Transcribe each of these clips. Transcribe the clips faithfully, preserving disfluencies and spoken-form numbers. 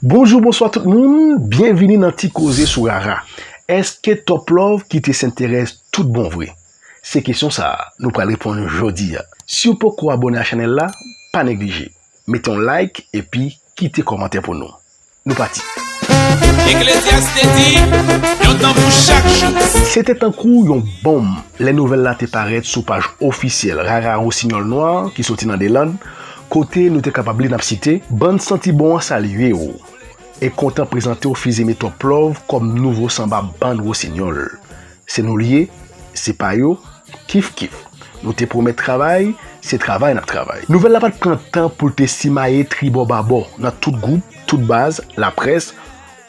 Bonjou, bonswa tout moun, byenvini nan Ti Koze sou Rara. Èske Top Love kite Sent Terèz tout bon vre? Se kesyon sa a nou pral reponn jodi a. Si w poko abòne a chanèl la, pa neglije. Mete yon like epi kite kòmantè pou nou. Nou pati. Eklezyas te di, yon tan pou chak jou. Se te tankou yon bonm lè nouvèl la te parèt sou paj ofisyèl Rara Wosinyòl Nwa ki soti nan Deland, kote nou te kapab li n ap site, Bann Santi Bon an salye w e kontan prezante w Fizeme Top Love kòm nouvo sanba Bann Wosinyòl. Se nou l ye, se pa yo, kif kif. Nou te pwomèt travay, se travay n ap travay. Nouvèl la pa t pran tan pou l te simaye tribò babò, nan tout gwoup, tout baz, laprès,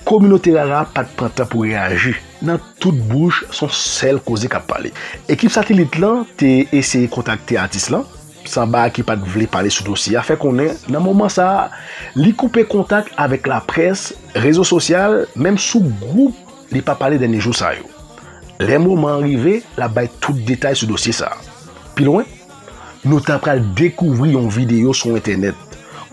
kominote Rara pa t pran tan pou reyaji. Nan tout bouch, se yon sèl koze k ap pale. Ekip satelit lan te eseye kontakte atis lan, sanba a ki pa t vle pale sou dosye a fè konnen, nan moman sa a, li koupe kontak avèk laprès, rezo sosyal, menm sou gwoup li pa pale dènye jou sa yo. Lè moman an rive, l ap bay tout detay sou dosye sa a. Pi lwen, nou ta pral dekouvri yon videyo sou entènèt,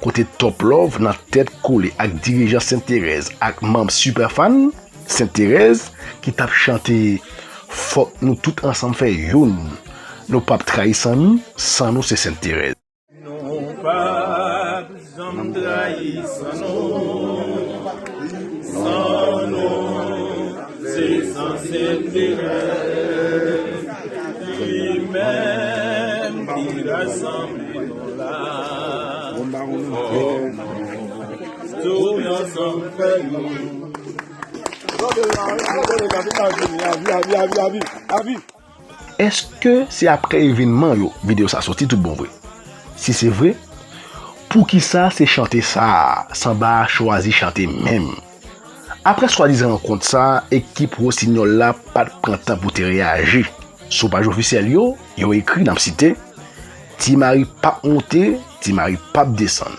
kote Top Love nan tèt kole ak dirijan Sent Terèz ak manm Sipèfan Sent Terèz ki t ap chante Fòk nou tout ansanm fè youn. Nou p ap trayi san nou, san nou se Sent Terèz. Nou p ap janm trayi san nou, san nou, se san Sent Terèz, li menm ki rasanble nou la. Fòk nou tout ansanm fè youn. Èske se apre evènman yo videyo sa soti tout bon vre? Si se vre, poukisa se chante sa a sanba a chwazi chante menm? Apre swadizan rankont sa a, ekip Wosinyòl la pa t pran tan pou te reyaji. Sou paj ofisyèl yo, yo ekri, n ap site, Ti Mari p ap monte, Ti Mari p ap desann.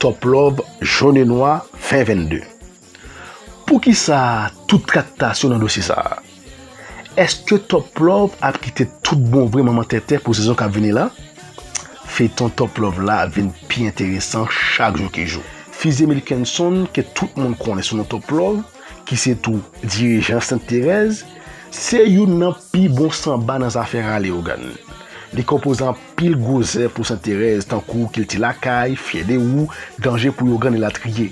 Top Love, jòn e nwa, ven vennde. Poukisa tout traktasyon nan dosye sa a? Èske Top Love ap kite tout bon vre manman tètè pou sezon k ap vini la? Feyton Top Love la ap vin pi enteresan chak jou ki jou. Fizeme Likenson, ke tout moun konnen sou non Top Love, ki se tou dirijan Sent Terèz, se youn nan pi bon sanba nan zafè rale ògàn. Li konpoze anpil gwo zèv pou Sent Terèz, tankou Kilti Lakay, Fyè de Ou, Danje pou Yogann elatriye.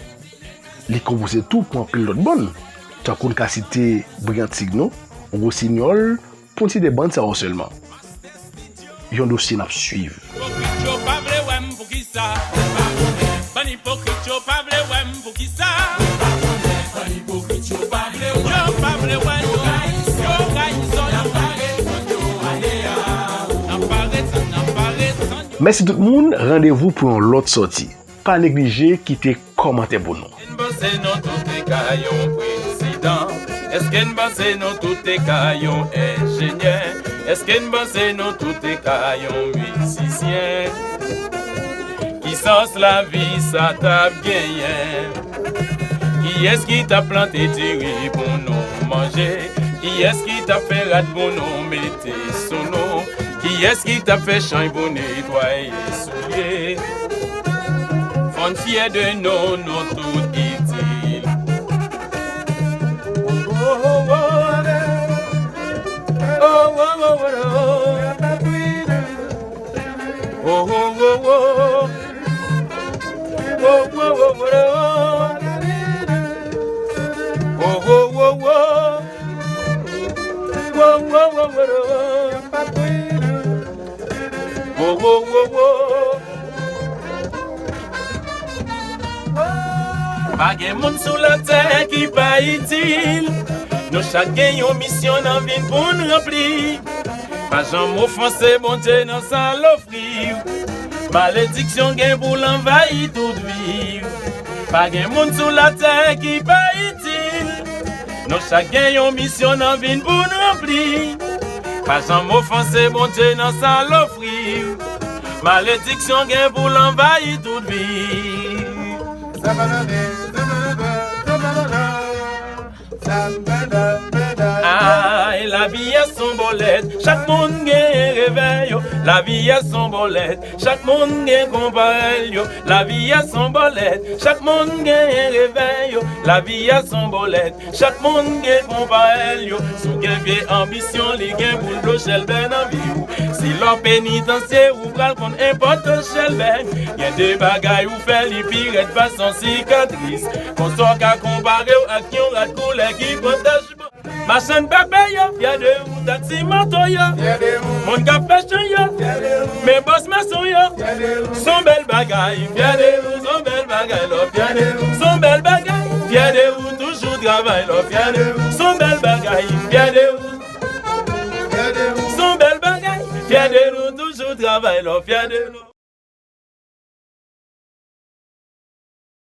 Li konpoze tou pou anpil lòt bann, tankou n ka site Brillant Signo, Wosinyòl, pou n site bann sa yo sèlman. Yon dosye n ap swiv. Ipokrit yo pa vle wè m poukisa. Bann ipokrit yo pa vle wè m poukisa. Yo pa vle wè nou. Yo rayi zòn. N ap parèt, n ap parèt. Mèsi tout moun, randevou pou yon lòt sòti. Pa neglije kite kòmantè pou nou. Èske n panse nou tout te ka yon prezidan? Èske n panse nou tout te ka yon enjenyè? Èske n panse nou tout te ka yon mizisyen? Ki sans lavi sa t ap genyen? Kiyès ki t ap plante diri pou nou manje? Kiyès ki t ap fè rad pou nou mete sou nou? Kiyès ki t ap fè chanj pou netwaye soulye? Fò n fyè de nou, nou tout itil. Wo, wo, wo, wo. Pa gen moun sou latè ki pa itil. Nou chak gen yon misyon n anvi pou n ranpli. Pa janm ofanse Bondye nan sa l ofri w. Malediksyon gen pou l anvayi tout vi w. Pa gen moun sou latè ki pa itil. Nou chak gen yon misyon n anvi pou n ranpli. Pa janm ofanse Bondye nan sa l ofri w. Malediksyon gen pou l anvayi tout vi w. Ay, lavi a s on bòlèt, chak moun gen revè yo. Lavi a s on bòlèt, chak moun gen konparèl yo. Lavi a s on bòlèt, chak moun gen revè Lavi a se yon bòlèt, chak moun gen konpayèl yo. Si w gen vye anbisyon, li gen pou l bloke Chèlbè nan vi w. Si lè w penitansye, ou pral konn enpòtans Chèlbè. Gen de bagay ou fè, li pi rèd pase yon sikatris. Konsa w ka konpare w ak yon rad koulè ki pran tach. Machann pepe yo fyè de ou, taksi moto yo, moun k ap fè chan yo, men bòs mason yo. Se yon bèl bagay, fyè de ou, se yon bèl bagay, lè w fyè de ou. Se yon bèl bagay, fyè de ou, toujou travay, lè w fyè de ou. Se yon bèl bagay, fyè de ou. Se yon bèl bagay, fyè de nou, toujou travay, lè w fyè de nou.